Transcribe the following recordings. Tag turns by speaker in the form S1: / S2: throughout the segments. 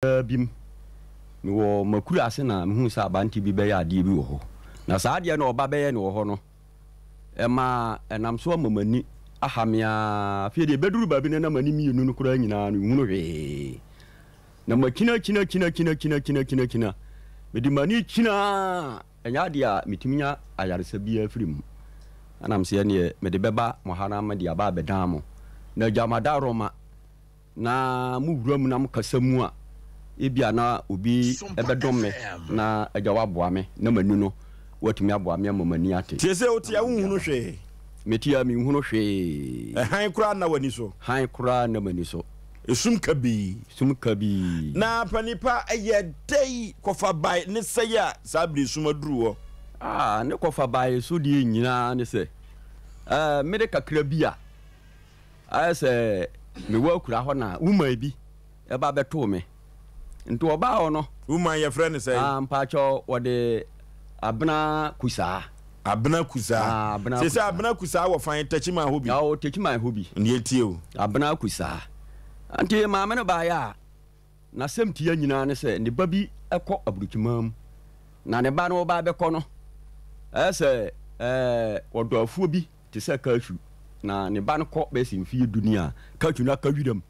S1: Berɛ bi mewɔ m'akuraase na mehuu sɛ aberanteɛ bi bɛyɛ adeɛ bi wɔ hɔ. Na saa adeɛ no a ɔba bɛyɛ no wɔ hɔ no, ɛmaa ɛnam so ama m'ani aha me ara. Afei deɛ ɛbɛduru baabi no na m'ani mmienu no koraa nyinaa no nhunu hwee. Na makyinakyinakyinakyinakyinakyina. Mede m'ani kyina ara a, ɛnyɛ adeɛ a metumi nya ayaresa biara firi mu. Ɛna mese ɛnneɛ mede bɛba mo ha na mede aba abɛdan mo. Na agya m'adaworoma. na mo wura mu na mo kasa mu a, ebia na obi bɛdom me na Agya waboa me na m'ani no, watumi aboa me ama m'ani ate.
S2: Tie sɛ wote a wonhunu hwee.
S1: Mete a menhunu hwee.
S2: Hann koraa nna w'ani so.
S1: Hann koraa nna m'ani so.
S2: Esum kabii.
S1: Sum kabii.
S2: Na panin pa ɛyɛ dɛn kɔfa bae ne sɛe a saa bere sum aduru hɔ?
S1: Ah, ne kɔfa bae so deɛ nyinaa ne sɛ, eh, mede kakra bi a. Ayɛ sɛ mewɔ akura hɔ na woman bi ba bɛtoo me. Nti ɔbaa hɔ no.
S2: Woman yɛfrɛ no sɛn?
S1: Ah, mpakyɛw wɔde Abena Kusaa.
S2: Abena Kusaa.
S1: Ah, Abena Kusaa.
S2: Sese Abena Kusaa wɔ fan Techiman hɔ bi.
S1: Ɔwɔ Techiman hɔ bi.
S2: Ndeɛ tie o.
S1: Abena Kusaa. Nti maame no baeɛ a. N'asɛm tia nyinaa ne sɛ ne ba bi kɔ aburokyiman mu, na ne ba no reba abɛkɔ no, ɛyɛ sɛ ɔdɔ afuo bi te sɛ cashew, na ne ba no kɔ bɛyɛ sɛ mfeɛ du ni a, cashew no aka wiram.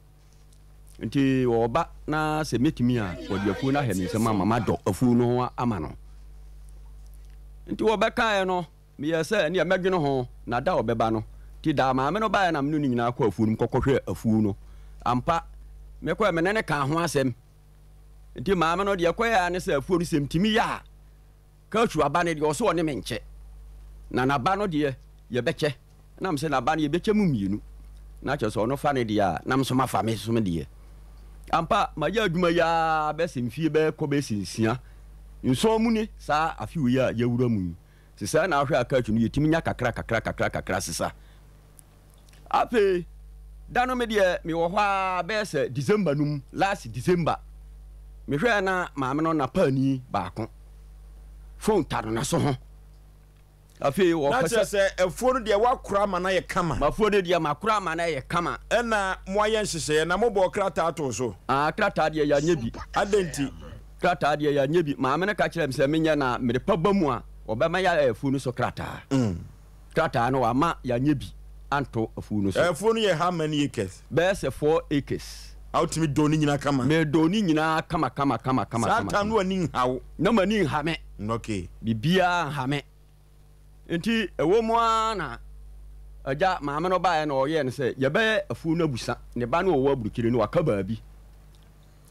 S1: Nti ɔreba na sɛ mɛtumi a, wɔde afuo no ahɛ me nsam ama madɔ afuo no ho ama no. Nti wɔbɛkaeɛ no, Meyɛɛ sɛ ɛnneɛ mɛdwene ho, na da a ɔbɛba no. Nti da a maame no baeɛ na me ne no nyinaa kɔɔ afuo no mu kɔkɔhwɛɛ afuo no. Ampa, mekɔeɛ me ne no kaa ho asɛm. Nti maame no deɛ ɛkɔeɛ ara ne sɛ afuo no sɛ metumi yɛ a, cashew aba no deɛ ɔse ɔne me nkyɛ. Na n'aba no deɛ yɛbɛkyɛ. Ɛna mese n'aba no yɛbɛkyɛ mu mmienu. Na kyerɛ sɛ ɔno fa ne deɛ a, na me nso mafa me nso me deɛ. Ampa, mayɛ adwuma yi ara bɛsɛ mfie bɛkɔ bɛsɛ nsia, nson mu ne saa afe wei a yɛawura mu yi. Sesɛɛ na ahwɛ a kaakyi no yɛtumi nya kakra kakra kakra kakra sesa. Afei da no me deɛ mewɔ hɔ ara bɛyɛ sɛ December no mu, last December, mehwɛɛ na maame no na paani baako phone ta no n'aso ho. Afei
S2: Na
S1: ɔpɛ
S2: kyerɛ
S1: sɛ.
S2: sɛ afuo no deɛ woakora ama no ayɛ kama.
S1: M'afuo no deɛ makora ama no ayɛ kama.
S2: Ɛna moayɛ nhyehyɛeɛ na mobɔɔ krataa too so.
S1: Ah, krataa deɛ yɛanyɛ bi.
S2: Adɛn nti?
S1: Krataa deɛ yɛanyɛ bi. Maame no ka kyerɛɛ me sɛ menyɛ na mede pa ba mu a, wɔbɛma yɛayɛ afuo no so krataa. Krataa no wɔamma yɛanyɛ bi anto afuo no so.
S2: Afuo no yɛ how many acres?
S1: Bɛyɛ sɛ 4 acres.
S2: A wotumi dɔɔ ne nyinaa kama?
S1: Medɔɔ ne nyinaa kama kama kama kama
S2: Saa
S1: kama.
S2: time no w'ani nha wo?
S1: Na m'ani nha me.
S2: Okay.
S1: Biribiara nha me. Nti ɛwɔ mu ara na agya maame no baeɛ na ɔyɛɛ no sɛ yɛbɛyɛ afuo no abusa. Ne ba no ɔwɔ aburukyire no waka baabi.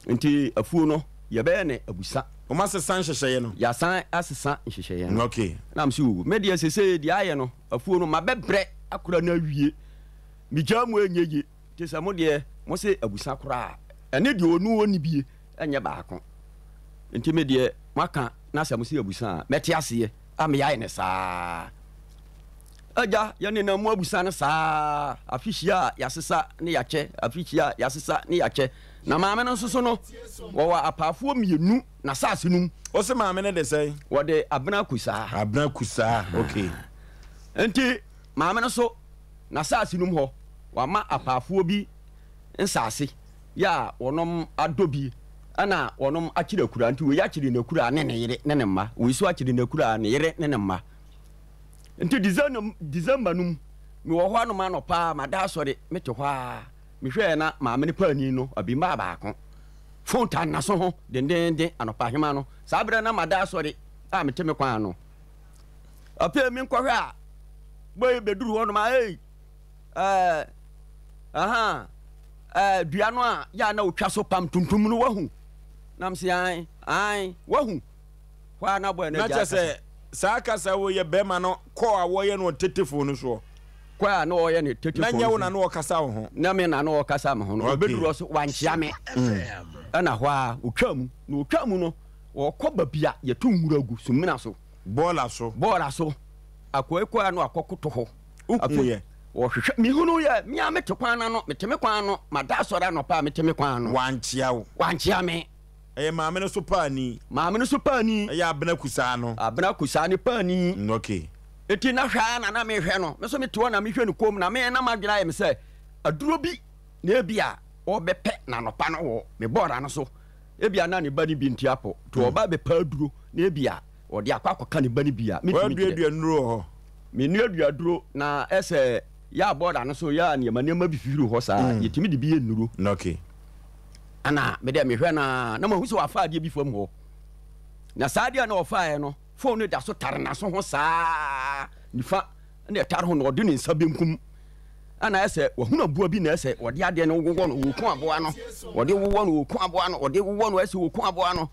S1: Nti afuo no yɛbɛyɛ no abusa.
S2: Wɔn asesa nhyehyɛeɛ no.
S1: Yɛasan asesa nhyehyɛeɛ no.
S2: Okay.
S1: Na mese o, me deɛ sesei deɛ ayɛ no, afuo no mabɛbrɛ akora no awie. Megyaa mu ɛnyɛ ye. Nti sɛ mo deɛ mose abusa koraa a, ɛne deɛ ɔno ɔnni bie nyɛ baako. Nti me deɛ moaka na sɛ mose abusa a, mɛte aseɛ a meyɛ no saa. Agya, yɛnenam mu abusa no saa, afe hyia a yɛasesa ne yɛakyɛ, afe hyia a yɛasesa ne yɛakyɛ. Na maame no nso so no, wɔwɔ apaafoɔ mmienu n'asase no mu.
S2: Wose maame no de sɛn?
S1: Wɔde Abena Kusaa.
S2: Abena Kusaa, okay.
S1: Nti maame no so n'asase no mu hɔ, wama apaafoɔ bi nsase yɛ a wɔnom adɔ bi ɛna wɔnom akyere akura. Nti wei akyere n'akura ne ne yere ne ne mma, wei nso akyere n'akura ne yere ne ne mma. Nti December no mu, mewɔ hɔ anom anɔpa a mada asɔre, mete hɔ a, mehwɛɛ na maame no paani no, abimbaa baako, fon ta n'aso ho dendeenden anɔpa hema no. Saa berɛ na mada asɔre a mete me kwan ano. Afei menkɔhwɛ a, boy bɛduru hɔ nom a, ei, ɛɛ, aha, ɛɛ, dua no a yɛ a na otwa so pam tuntum no, wahu? Nam se, ae, ae, wahu. Hɔ a na boy no
S2: Na
S1: agyae
S2: kyerɛ
S1: kasa.
S2: sɛ saa kasa wei yɛ bɛrima no kɔ a wɔyɛ no tetefo no soɔ.
S1: Kɔ a na ɔyɛ no
S2: Na
S1: tetefo
S2: nyɛ
S1: no
S2: wo
S1: so.
S2: na na ɔkasa wo ho.
S1: Na me na na ɔkasa me ho no.
S2: Okay.
S1: Ɔbɛduru hɔ so, wankyea me. Ɛna hɔ a ɔtwaa mu. Na ɔtwaa mu no, ɔkɔ baabi a yɛto nwura gu, sumina so.
S2: Bɔɔla so.
S1: Bɔɔla so. Akoa yi kɔɛ a na wakɔkoto hɔ.
S2: Wohu yɛ?
S1: Ɔhwehwɛ, mehunu yɛ, me ara mete kwan no ano, mete me kwan ano, mada asɔre anɔpa a mete me kwan ano.
S2: Wankyea wo?
S1: Wankyea me.
S2: Ɛyɛ maame no so paani.
S1: Maame no so paani.
S2: Ɛyɛ Abena Kusaa no.
S1: Abena Kusaa ne paani.
S2: Mm, okay.
S1: Enti na hwɛ ara na na mehwɛ no. Me nso mete hɔ na mehwɛ no komm na me na m'adwene ayɛ me sɛ aduro bi na ebi a ɔrebɛpɛ no anɔpa no wɔ me bɔɔla no so. Ebia na ne ba no bi nte apɔ, nti ɔba abɛpɛ aduro na ebia ɔde akɔ akɔka ne ba no bi a, mentumi nkyerɛ.
S2: Woaduadua nnuro wɔ hɔ?
S1: Mennuadua aduro, na ɛsɛ yɛ a bɔɔda no so yɛ a nneɛma nneɛma bi fifiri hɔ saa, yɛtumi de bi yɛ nnuro.
S2: Okay.
S1: Ɛna me deɛ mehwɛ no a, na mahu sɛ wafa adeɛ bi fam hɔ. Na saa adeɛ a na ɔfaeɛ no, fon no da so tare n'aso ho saa, nifa na ɛtare ho na ɔde ne nsa benkum. Ɛna ayɛ sɛ wahunu aboa bi na ɛsɛ ɔde adeɛ no wowɔ no, wɔku aboa no, ɔde wowɔ no, wɔku aboa no, ɔde wowɔ no, ɛsɛ wɔku aboa no.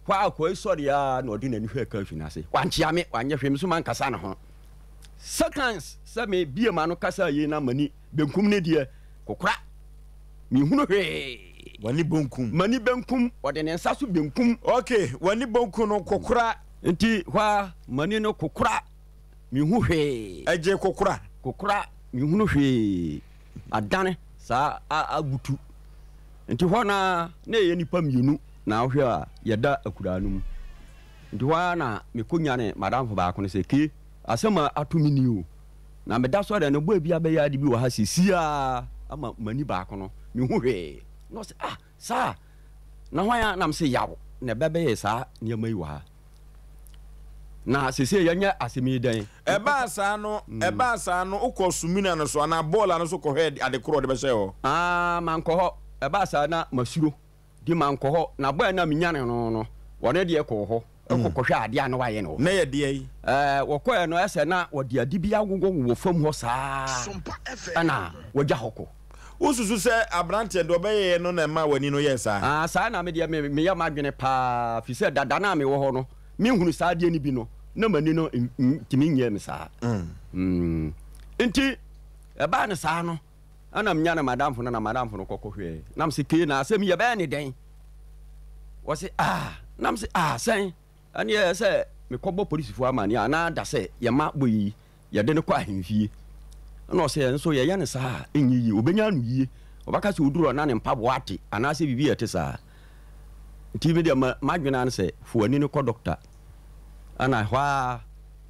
S1: Hɔ a akoa yi sɔre a na ɔde n'ani hwɛɛ Kelvin ase. Wankyea me, wanyɛ hwee, me nso mankasa ne ho. Seconds sɛ mebue m'ano kasa yei na m'ani benkum no deɛ, kokora, menhunu hwee.
S2: W'ani bonkum.
S1: M'ani benkum, ɔde ne nsa so benkum.
S2: Ok, w'ani bonkum no kokora.
S1: Nti hɔ a m'ani no kokora, menhu hwee.
S2: Ɛgye kokora.
S1: Kokora, menhunu hwee. Adane saa abutu. Nti hɔ no ara na yɛyɛ nnipa mmienu na wohwɛ a yɛda akuraa no mu. Nti hɔ ara na mekɔnyanee m'adamfo baako no sɛ, Kee, asɛm a ato me ni o. Na meda sɔre a na boy bi abɛyɛ ade bi wɔ ha seesei ara ama m'ani baako no, menhu hwee. Na ɔse, Ah, saa? Na hwan a? Na mese, Yaw na ɛbɛbɛyɛɛ saa nneɛma yi wɔ ha. Na seesei yɛnyɛ asɛm yi dɛn?
S2: Ɛbaa saa no, ɛbaa saa no, wokɔɔ sumina no so anaa bɔɔla no so kɔhwɛɛ ade korɔ a ɔde bɛhyɛɛ hɔ?
S1: Aa, mankɔ hɔ. Ɛbaa saa na masuro. Nti mankɔ hɔ. Na bɔɔl no a menyanee no no, ɔno deɛ kɔɔ hɔ kɔ kɔhwɛɛ adeɛ a na wayɛ no hɔ.
S2: Na ɛyɛ deɛn?
S1: Ɛɛ, wɔkɔeɛ no, ɛsɛ na wɔde ade bi awowɔwowɔ fam hɔ saa ɛna wɔagya hɔ kɔ.
S2: Wosusu sɛ aberanteɛ deɛ ɔbɛyɛeɛ no na ɛmaa w'ani no yɛɛ saa?
S1: Aa, saa na me deɛ me, meyɛ m'adwene paa, firi sɛ dada no a mewɔ hɔ no, mehunu saa adeɛ no bi no, na m'ani no ntumi nyɛɛ me saa. Mm. Nti, ɛbaa no saa no, ɛna menya ne madamfo no na madamfo no kɔkɔ hwɛɛ. Na mese, kee na asɛm yi yɛbɛyɛ ne dɛn? Wɔse, ah, na mese, ah, sɛn? Ɛneɛ sɛ mekɔbɔ polisifoɔ amaneɛ anaa da sɛ yɛma bɔ yi yɛde no kɔ ahemfie. Ɛna ɔsɛ yɛn nso yɛyɛ no saa a, ɛnyɛ yie. Ɔbɛnya ano yie. Ɔbɛka sɛ ɔduru hɔ na ne mpaboa ate anaasɛ biribi a ɛte saa. Nti me deɛ m'adwene ara ne sɛ fa w'ani no kɔ dɔkta. Ɛna ɛhɔ ara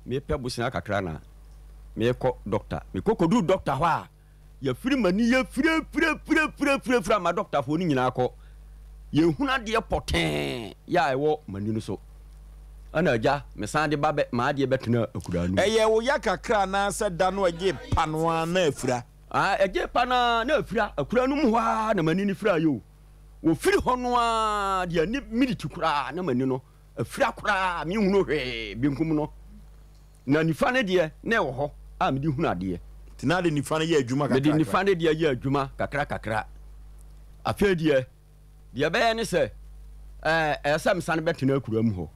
S1: mepɛ bosea kakra na mekɔ dɔkta. Mekɔ kɔduru dɔkta hɔ a, Yɛfiri m'ani yɛ firefirefirefirefire ama dɔktafoɔ no nyinaa kɔ. Yɛhunu adeɛ pɔtee yɛ a ɛwɔ m'ani no so. Ɛna agya, mesan de ba bɛ, m'adeɛ bɛtena akuraa no mu.
S2: Ɛyɛɛ wo ya kakra anaasɛ da no ɛgyee pa no ara na afira?
S1: Ah, ɛgyee pa no ara na afira. Akuraa no mu hɔ ara na m'ani no firaeɛ o. Wɔfiri hɔ no ara deɛ ne miniti koraa na m'ani no afira koraa, menhunu hwee, benkum no. Na nifa no deɛ, na ɛwɔ hɔ a mede hunu adeɛ.
S2: Nti na ade nifa no yɛ adwuma
S1: Mede
S2: kakrakra.
S1: nifa no deɛ yɛ adwuma kakrakakra. Afei deɛ, deɛ ɛbɛyɛ ne sɛ, ɛɛ, ɛyɛ sɛ mesane bɛtena akuraa mu hɔ.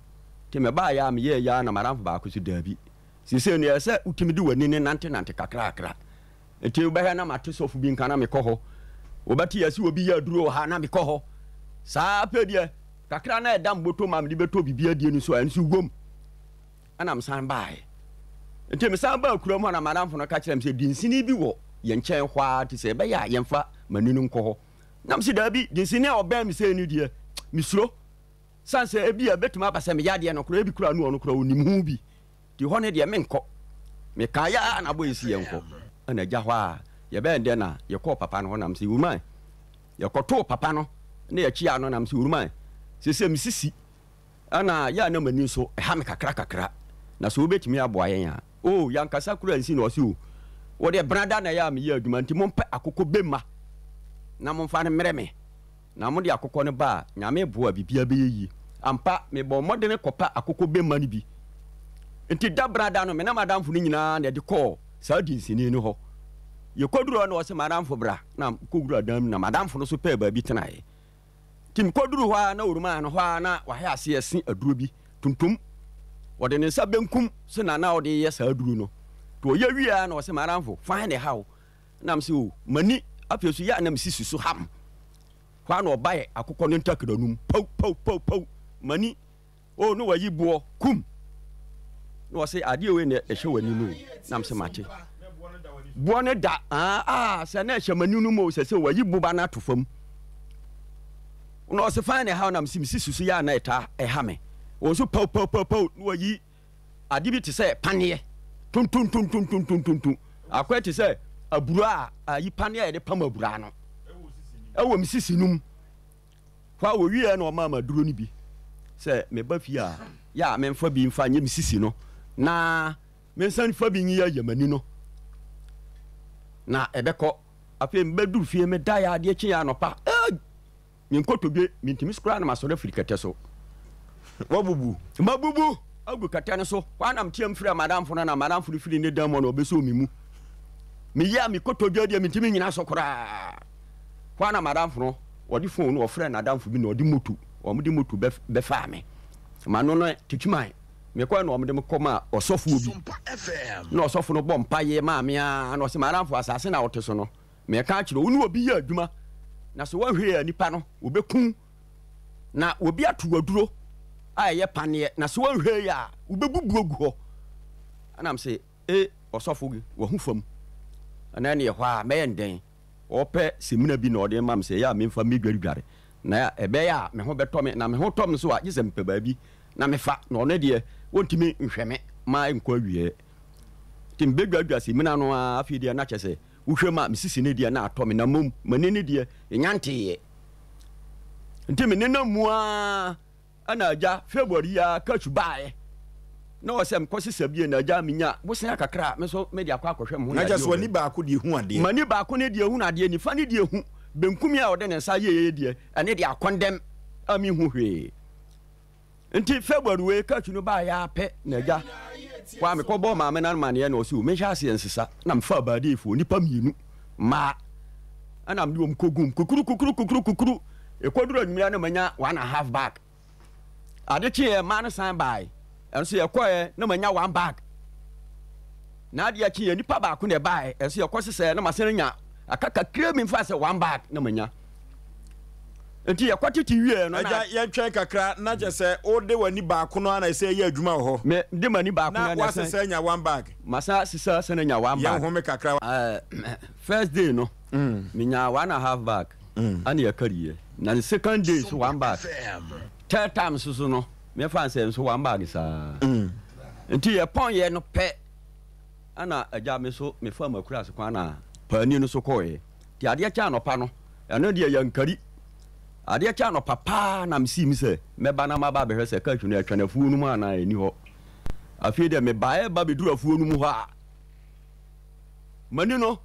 S1: Nti mebaeɛ a meyɛɛ yi ara na m'adamfo baako se, Daabi, seesei no ɛyɛ sɛ wotumi de w'ani no nantenante kakrakra. Nti wobɛhwɛ na mate sɔfo bi nka na mekɔ hɔ. Wobɛte yɛse obi yɛ aduro wɔ ha na mekɔ hɔ. Saa afei deɛ, kakra na ɛda me bɔtɔ mu a mede bɛtɔ biribi adie no nso a, ɛno nso wom. Ɛna mesan baeɛ. Nti mesan baa kurom hɔ na m'adamfo no ka kyerɛɛ me sɛ dinsini bi wɔ yɛn nkyɛn hɔ ara nti sɛ ɛbɛyɛ a yɛmfa m'ani no nkɔ hɔ. Na mese daabi, dinsini a ɔbɛn me sei no deɛ mesuro. Sane sɛ ebia ɛbɛtumi aba sɛ meyɛ adeɛ no koraa ebi koraa no ɔno koraa ɔnim ho bi. Nti hɔ no deɛ menkɔ. Mekaeɛ ara na abɔ yɛsi yɛnkɔ. Ɛna agya hɔ a yɛbɛn dɛ na yɛkɔɔ papa no hɔ na mese Wuruman. Yɛkɔtoo papa no na yɛkyeaa no na mese Wuruman, seesei mesisi Ɛna yɛ a na m'ani nso ɛha me kakra kakra, na sɛ wobɛtumi aboa yɛn a. Oh, yɛankasa koraa nsi na ɔse oh, wo deɛ benada na ɛyɛ a meyɛ adwuma nti mompɛ akokɔ bemma na momfa no mmerɛ me, na mode akokɔ no ba a, Nyame boa a biribiara bɛyɛ yie. Ampa, mebɔɔ mmɔdene kɔpɛ akokɔ bemma no bi. Nti da benada no, me ne m'adamfo no nyinaa na yɛde kɔɔ saa dinsini no hɔ. Yɛkɔduruu hɔ na ɔse, m'adamfo bra, na mekɔwuraa dan mu na m'adamfo no nso pɛɛ baabi tenaeɛ. Nti mekɔduruu hɔ ara na ɔrumaa no hɔ ara na wahɛ aseɛ rese aduro bi tuntum. Ɔde ne nsa benkum so na na ɔde reyɛ saa aduro no. Nti ɔyɛ wieɛ ara na ɔse, M'adamfo, fan na ɛha wo? Na mese, O, m'ani, afei nso yɛ a na me sisi so ham. Hɔ ara na ɔbaeɛ akokɔ no ntakra no mu, pau, pau, pau, pau, m'ani. Oh ne wayi boɔ kum na ɔse adeɛ wei na ɛhyɛ w'ani no na mese mate boɔ no da ah, ah sɛ na ɛhyɛ m'ani no mu sɛ sɛ wayi boba no ato fam na ɔse fan na ɛha na mese mesi susu yɛ a na ɛtaa ɛha me wɔn so pau pau pau pau na wayi ade bi te sɛ paneɛ tuntuntuntuntuntuntuntu akɔɛ te sɛ abura a ayi paneɛ a yɛde pam abura no ɛwɔ me sisi no mu. Hɔ a wɔwieɛ na ɔmaa me aduro no bi sɛ meba fie a, yɛ a memfa bi mfa nyɛ me sisi no na mensan fa bi nyeyɛ m'ani no na ɛbɛkɔ. Afei mebɛduru fie medaeɛ adeɛ kyeeɛ anɔpa, ei! Me nkotodwe, mentumi koraa na masɔre afiri kɛtɛ so.
S2: Woabubu?
S1: Mabubu agu kɛtɛ no so. Hɔ ara na meteam frɛɛ m'adamfo no na m'adamfo no firi ne dan mu na ɔbɛsoo me mu. Meyɛ a me kotodwe deɛ mentumi nnyina so koraa. Hɔ ara na m'adamfo no, ɔde fon no ɔfrɛɛ n'adamfo bi na ɔde moto, wɔde moto bɛfaa me. M'ano no kyekyimae. Mekɔe na wɔde me kɔmaa ɔsɔfoɔ bi. Na ɔsɔfo no bɔ mpaeɛ maa me ara na ɔse, m'adamfo, asase no a wote so no, Mereka akyerɛ wo, wo ne obi yɛ adwuma, na sɛ woanhwɛ a nipa no, wɔbɛku wo, na obi ato wo aduro a ɛyɛ paneɛ, na sɛ woanhwɛ yie a, wobɛbubu agu hɔ. Ɛna mese, E, ɔsɔfo, wahu fam, na ɛne ɛhɔ a mɛyɛ no dɛn? Ɔpɛ samina bi na ɔde ma me sɛ ɛyɛ a memfa mmɛdwaredware, na ɛbɛyɛ a me ho bɛtɔ me, na me ho tɔ me nso a, gye sɛ mepɛ baabi na mefa, na ɔno deɛ, ɔntumi nhwɛ me ma ɛnkɔ awieɛ. Nti mebɛdwadwa samina no ara, afei deɛ na kyerɛ sɛ Wohwɛ mu a, me sisi no deɛ na atɔ me, na mmom m'ani no deɛ, ɛnya nteeɛ. Nti me nenam mu ara ɛna agya February yi ara cash baeɛ. Na ɔwɔ sɛ mekɔ sesa bie na agya menya bosea kakra a me nso mede akɔ akɔhwɛ me ho
S2: Na
S1: yadeɛ
S2: kyerɛ sɛ
S1: wɔ
S2: w'ani
S1: baabi.
S2: baako deɛ hu adeɛ.
S1: M'ani baako no deɛ hunu adeɛ, nifa no deɛ hu, benkum yi a ɔde ne nsa yɛeɛ deɛ, ɛno deɛ akɔndɛm a menhu hwee. Nti February wei catch no baeɛ ara pɛ na agya kɔ a mekɔbɔɔ maame no amaneɛ na ɔse o menhyɛ aseɛ nsesa na mefaa baadeefoɔ nnipa mmienu mmaa ɛna mede wɔn kɔgum kukuru kukuru kukuru kukuru ɛkɔduru anwummerɛ na manya one and half bag ade kyeeɛ mmaa no san baeɛ ɛnso yɛkɔɛ na manya one bag Na adeɛ kyeeɛ nipa baako na ɛbaeɛ ɛnso yɛkɔ sesɛɛ na masan anya aka kakra bi mfa sɛ one bag na manya nti yɛkɔ tete wieɛ no na.
S2: Agya yɛntwɛn kakra na kyɛ sɛ wode w'ani baako no ara na ɛsɛ yɛ adwuma wɔ hɔ.
S1: Me de m'ani baako no
S2: na
S1: na ɛsɛ.
S2: Woasesa anya one bag.
S1: Masan asesa asan anya one bag.
S2: Yɛnhome kakra.
S1: First day no menyaa one and half bag ɛna yɛkariiɛ na ne second day so one bag third time nso so no. Me fa nsɛ nso one bag saa. Nti yɛ pɔn yɛ no pɛ ɛna agya me so me fa makura ase kwan na paani no so kɔɛ. Nti adeɛ kyɛ anɔpa no ɛno deɛ yɛ nkari. Adeɛ kyɛ anɔpa paa na me sii mu sɛ mɛba na maba abɛhwɛ sɛ cashew no ɛtwɛn afuo no mu anaa ɛni hɔ. Afei deɛ me baeɛ ba bɛduru afuo no mu hɔ a mani no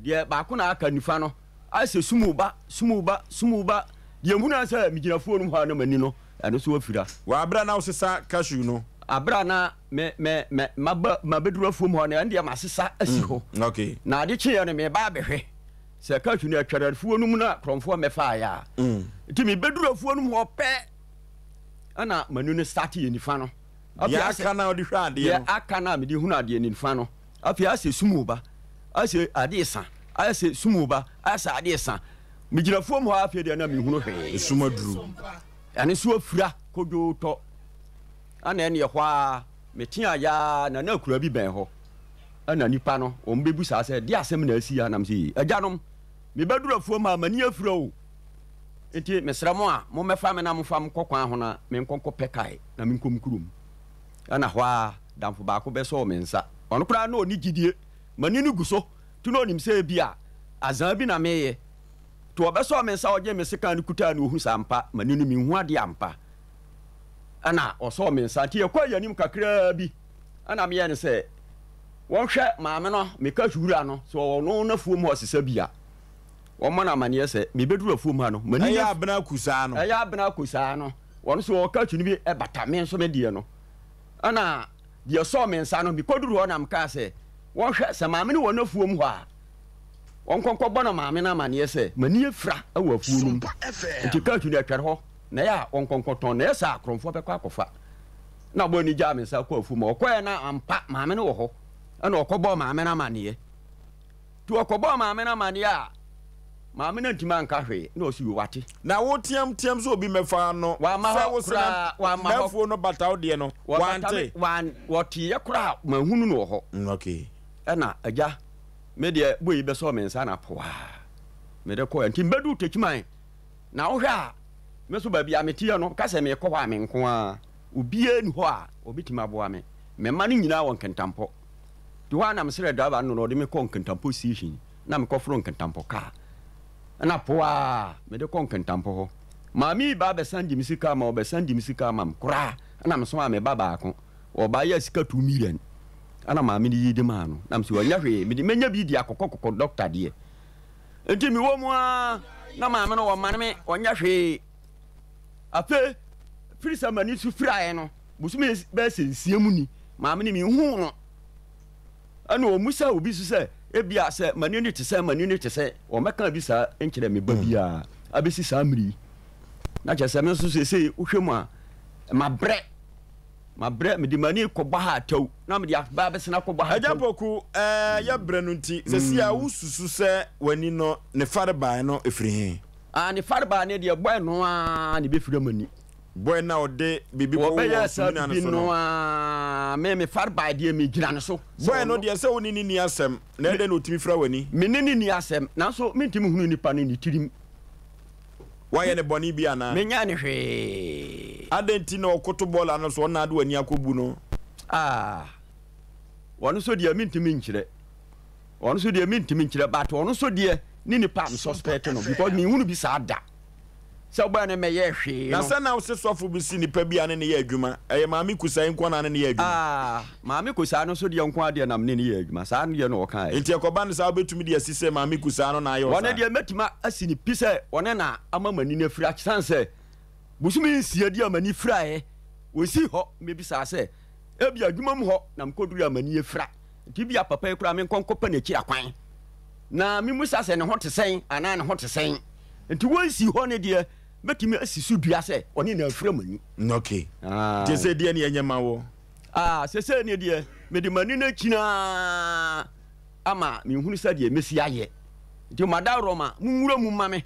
S1: deɛ baako na aka nifa no ayɛ sɛ sum ba sum ba sum ba deɛ nhunu ara sɛ megyina afuo no mu hɔ a na mani no Ɛno nso wafira.
S2: Wɔ abere a na wosesa cashew no.
S1: Abere a na me me me maba mabɛduru afuom hɔ no, ɛno deɛ masesa asi hɔ.
S2: Okay.
S1: Na ade kyeeɛ no meba abɛhwɛ sɛ cashew no atware afuo no mu na korɔmfoɔ mmɛfaeɛ a. Nti mebɛduru afuo no mu hɔ pɛ ɛna m'ani no start yɛ nifa no.
S2: Deɛ aka no a wode hwɛ adeɛ no.
S1: Deɛ aka no a mede hunu adeɛ no nifa no. Afei ayɛ sɛ sum reba, ayɛ sɛ ade resa, ayɛ sɛ sum reba, ayɛ sɛ ade resa. Megyina afuom hɔ ara afei deɛ na menhunu hwee.
S2: Esum aduru.
S1: Ɛno nso afira kodwoo tɔ. Ɛna ɛneɛ hɔ ara meteaa yɛ ara na na akuraa bi bɛn hɔ. Ɛna nnipa no wɔn bɛbu saa sɛ, deɛ asɛm na asi ha? Na mese, agyanom, mebɛduru afuom ha m'ani afira o. Nti mesrɛ mo a mommɛfa me na momfa me nkɔ kwan ho na menkɔ nkɔpɛ kae na menkɔ me kurom. Ɛna hɔ ara damfo baako bɛsɔɔ me nsa. Ɔno koraa na ɔnni gyidie. M'ani no gu so nti na ɔnim sɛ ebia azaa bi na mereyɛ. Nti ɔbɛsɔɔ me nsa, ɔgyee me sekan no kutaa no, ɔhu sɛ ampa m'ani no menhu adeɛ ampa. Ɛna ɔsɔɔ me nsa. Nti yɛkɔɔ yɛn anim kakraa bi, ɛna meyɛɛ no sɛ wɔnhwɛ maame no, me cash wura no, sɛ ɔwɔ no n'afuom hɔ sesa bi a, wɔmmɔ no amaneɛ sɛ mebɛduru afuom ha no, m'ani
S2: Ɛyɛ
S1: no
S2: abena akusaa no.
S1: Ɛyɛ abena akusaa no. Ɔno nso ɔwɔ cash no bi bata me nso me deɛ no. Ɛna deɛ ɔsɔɔ me nsa no, mekɔduru hɔ na mekaa sɛ wɔnhwɛ sɛ maame no wɔ n'afuom hɔ a, wɔnkɔ nkɔbɔ no maame no amaneɛ sɛ m'ani afira wɔ afuo no mu, nti cashew no ɛtwɛre hɔ na ɛyɛ a wɔnkɔ nkɔtɔn, na ɛyɛ saa a korɔmfoɔ bɛkɔ akɔfa. Na ɔbɔɔ ani gyaa me nsa kɔɔ afuom hɔ. Ɔkɔeɛ na ampa maame no wɔ hɔ, ɛna ɔkɔbɔɔ maame no amaneɛ. Nti ɔkɔbɔɔ maame no amaneɛ a, maame no antumi anka hwee, na ɔse yoo wate.
S2: Na wo team team sɛ obi mmɛfa no
S1: Wamma
S2: sɛ
S1: hɔ
S2: wo sena
S1: koraa, wamma hɔ.
S2: n'afuo no bata wo deɛ no,
S1: Wɔbata me,
S2: wante?
S1: wan, wɔteeɛ koraa manhunu no wɔ hɔ.
S2: Mm, okay.
S1: Ɛna agya, me deɛ boy yi bɛsɔɔ me nsa na poaa mede kɔɛ. Nti mebɛduu Techiman, na wohwɛ a, me nso baabi a meteɛ no, ka sɛ merekɔ hɔ a me nko ara, obiara nni hɔ a ɔbɛtumi aboa me. Me mma no nyinaa wɔ Nkintampɔ. Nti hɔ ara na mesrɛɛ driver no na ɔde me kɔɔ Nkintampɔ station, na mekɔforoo Nkintampɔ kaa. Ɛna poaa mede kɔɔ Nkintampɔ hɔ. Maame yi ba abɛsan de me sika ama, ɔbɛsan de me sika ama me koraa ɛna mesomaa me ba baako, ɔba yɛɛ sika 2 million ɛna maame no yi de maa no. Na mese ɔnyɛ hwee, mede mɛnya bi de akɔkɔ kɔkɔ dɔkta deɛ. Nti mewɔ mu ara na maame no ɔmane me, ɔnyɛ hwee. Afei firi sɛ m'ani so firaeɛ no, bosome bɛyɛ sɛ 6 mu ni, maame no menhuu no. Ɛna ɔmmisa obi nso sɛ, ebia sɛ m'ani no te sɛn, m'ani no te sɛn. Ɔmmɛka bi saa nkyerɛ me ba biara abɛsi saa mmere yi. Na kyerɛ sɛ me nso seesei wohwɛ mu a, mabrɛ. Mabrɛ, mede m'ani kɔbɔ ha atɛw, na mede aba abɛsena akɔbɔ ha
S2: Agya
S1: atɛw.
S2: Poku, ɛɛ, yɛbrɛ no nti, seesei a wosusu sɛ w'ani no, ne farebae no firi he?
S1: Ah, ne farebae no deɛ, bɔe no ara na ɛbɛfiri m'ani.
S2: Bɔe no a ɔde biribi kɔwowɔ
S1: Wɔbɛyɛɛ saa
S2: sumina no
S1: biribi
S2: so
S1: no
S2: no.
S1: ara, me, me farebae deɛ, megyina ne so. Sɛ
S2: Bɔe no
S1: ɔno.
S2: deɛ, sɛ wo ne no nni asɛm, na
S1: Me,
S2: ɛdɛn na ɔtumi fira w'ani?
S1: me ne no nni asɛm, nanso mentumi nhunu nipa no ne tirim.
S2: Woayɛ no bɔne bi anaa?
S1: Menyɛɛ no hwee.
S2: Adɛn nti na ɔkoto bɔɔla no so, ɔno na ade w'ani akɔbu no?
S1: Ah, ɔno nso deɛ mentumi nkyerɛ. Ɔno nso deɛ mentumi nkyerɛ, but ɔno nso deɛ ne nipa a me suspect no because menhunu bi saa da. Sɛ wobɛɛ ne mɛyɛɛ hwee
S2: Na
S1: no.
S2: sɛ na wose sɔfo bi se nipa bi a ne ne yɛ adwuma, ɛyɛ Maame Kusayi nko na ne ne yɛ adwuma?
S1: Ah, Maame Kusaa no nso deɛ nko ara deɛ na mene no yɛ adwuma, saa no deɛ na ɔkaeɛ.
S2: Enti ɛkɔba no saa a wobɛtumi de asi sɛ Maame Kusaa no na ayɛ wo
S1: Ɔno
S2: saa?
S1: deɛ mɛtumi asi no pi sɛ ɔno na ama m'ani no afira, sane sɛ bosome 6 deɛ m'ani firaeɛ, ɔnsii hɔ mmɛbisaa sɛ ebia adwuma mu hɔ na mekɔdurui a m'ani afira, nti ebia papa yi koraa menkɔ nkɔpɛ n'akyiri akwan na memmisa sɛ ne ho te sɛn anaa ne ho te sɛn. Nti wɔnsii hɔ no deɛ mɛtumi asi so dua sɛ ɔne na afira m'ani.
S2: Ok, nti sɛ deɛ ne ɛnyɛ ma wo?
S1: Ah, sesei ne deɛ mede m'ani no akyini ara ama menhunu sɛdeɛ mɛsi ayɛ. Nti m'adaworoma, monwura mu mma me,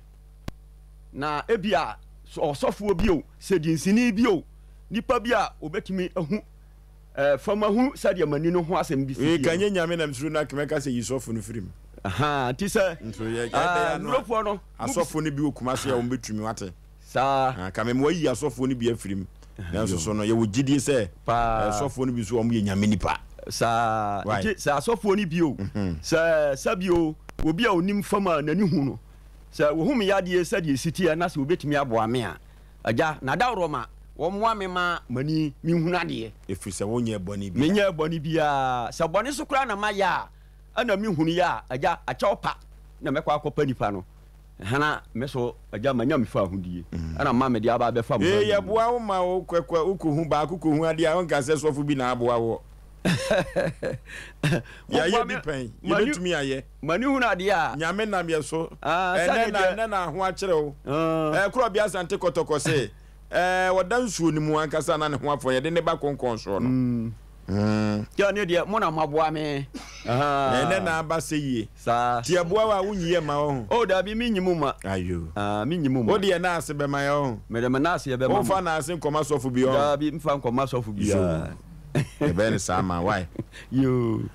S1: na ebia ɔsɔfoɔ bi o, sɛ dinsini bi o, nipa bi a ɔbɛtumi ahu eh, fam ahu sɛdeɛ m'ani no ho asɛm bi si
S2: Ee,
S1: teɛ
S2: ka
S1: no.
S2: nyɛ Nyame na mesuro no anka mɛka sɛ yi sɔfo no firi mu.
S1: Ahaa, nti sɛ
S2: Nso yɛ ɛdɛ
S1: ah,
S2: ano a
S1: nnurofoɔ no, mobisa.
S2: asɔfo no bi wɔ Kumasi a wɔn bɛtumi wate.
S1: Saa.
S2: Ah, ka mema wayi asɔfoɔ no bi afiri mu. Nanso so no yɛwɔ gyidie sɛ eh,
S1: Paa.
S2: sɔfoɔ no bi nso wɔn yɛ Nyame nipa.
S1: Saa.
S2: Why?
S1: Nti sɛ asɔfoɔ no bi o, sɛ sɛbi o, obi a onim fam a n'ani hu no, sɛ ohu me yadeɛ sɛdeɛ ɛsi teɛ na sɛ obɛtumi aboa me a, Agya, n'adaworɔ ma wɔmmoa me ma m'ani menhunu adeɛ.
S2: Ɛfiri sɛ wonyɛɛ bɔne biara.
S1: Menyɛɛ bɔne biara. Sɛ bɔne so koraa na mayɛ a, ɛna mehunuiɛ a, Agya, akyɛw pa na mɛkɔ akɔpa nipa no. Hana me so, Agya, manya me fahodie, ɛna mma mede aba abɛfa mo ha
S2: Ee,
S1: yi.
S2: yɛboa wo ma wo kɔ kɔ wokɔhu baako kɔhu adeɛ a, wonka sɛ sɔfo bi na aboa woɔ. Yɛayɛ
S1: Moboa
S2: bi
S1: me
S2: pɛn,
S1: m'ani
S2: yɛbɛtumi ayɛ.
S1: m'ani hunu adeɛ a.
S2: Nyame nam yɛ so.
S1: Ah,
S2: Ɛnɛ
S1: sɛdeɛ
S2: na
S1: deɛ.
S2: ɛnɛ na ho akyerɛ wo.
S1: Ah.
S2: Ɛɛ, Korɔbea Asante Kɔtɔkɔ se, ɛɛ, ɔda nsuo no mu ankasa na ne ho afɔ, yɛde ne ba konkɔn soɔ no. Mm.
S1: Deɛ ne deɛ, mo na moaboa me.
S2: Na ɛnɛ na aba sɛ yie.
S1: Saa.
S2: Nti ɛboa wo a, wonyi yɛ mma wɔ ho?
S1: Oh, dabi, menyi mo mma.
S2: Ayo.
S1: Ah, menyi mo mma.
S2: Wode yɛ naase bɛma yɛ wɔ ho?
S1: Mede me naase bɛma mo.
S2: Womfa naase nkɔma sɔfo bi wɔ ho?
S1: Dabi, mfa nkɔma sɔfo biara.
S2: Yoo. Yɛbɛyɛ no saa ma, why?
S1: Yoo.